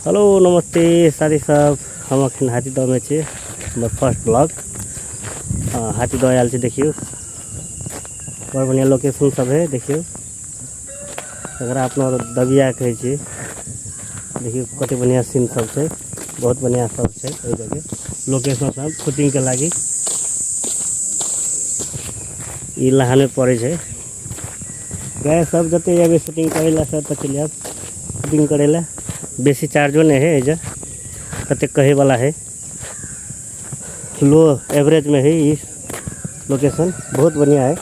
Hello नमस्ते साथी सब, हम अखन हाथीदहमे छी। हमर फर्स्ट ब्लॉग हाथीदह आयल छी। देखियौ, बड़ बढ़िआँ लोकेशन सब है। देखियौ, एकरा अपना दबिया कहै छी। देखियौ, कते बढ़िआँ सीन सब छै, बहुत बढ़िआँ सब छै एहि जगह लोकेशन सब शूटिंगके लागि। ई लहाने पड़ै छै। गाय सब जते एबै शूटिंग करै लए सब तऽ चलि आयब शूटिंग करै लए। बेसी चार्जो नहि है एहिजे, कतेक कहैवला है। लो एवरेजमे है। ई लोकेशन बहुत बढ़िया है।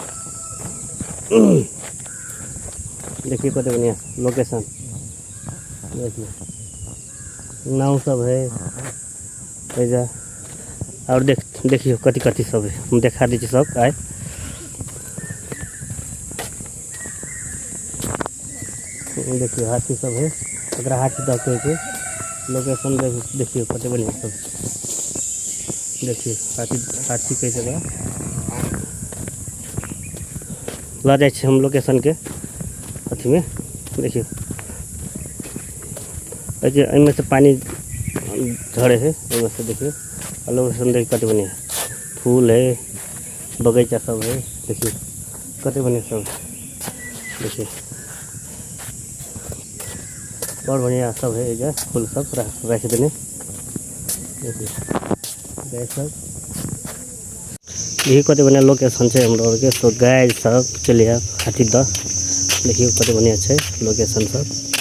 देखिए, कते बढ़िया लोकेशन। देखिए, नाव सब है एहिजा। और देखियौ, कथी कथी सब है, हम देखा दै छी सब आइ। देखियौ, हाथी सब है। एकरा हाथी दह कहै छै। लोकेशन देखियौ, कते बढ़िया सब। देखियौ, हाथी हाथी कहै छै एकरा। लऽ जाइ छी हम लोकेशनके अथीमे। देखियौ, देखियौ, एहिमे से पानि झरे है एहिमे से। देखियौ, आ लोकेशन देखियौ, कते बढ़िया फूल है, बगीचा सब है। देखियौ, कते बढ़िया सब। देखियौ, बड़ बढ़िया सब है। एहिजा फूल सब राखि देने। देखियौ गाय सब, यही कते बढ़िया लोकेशन छै हमरा आरके। तो गाय सब चलि आयब हाथीदह। देखियौ, कते बढ़िया छै लोकेशन सब।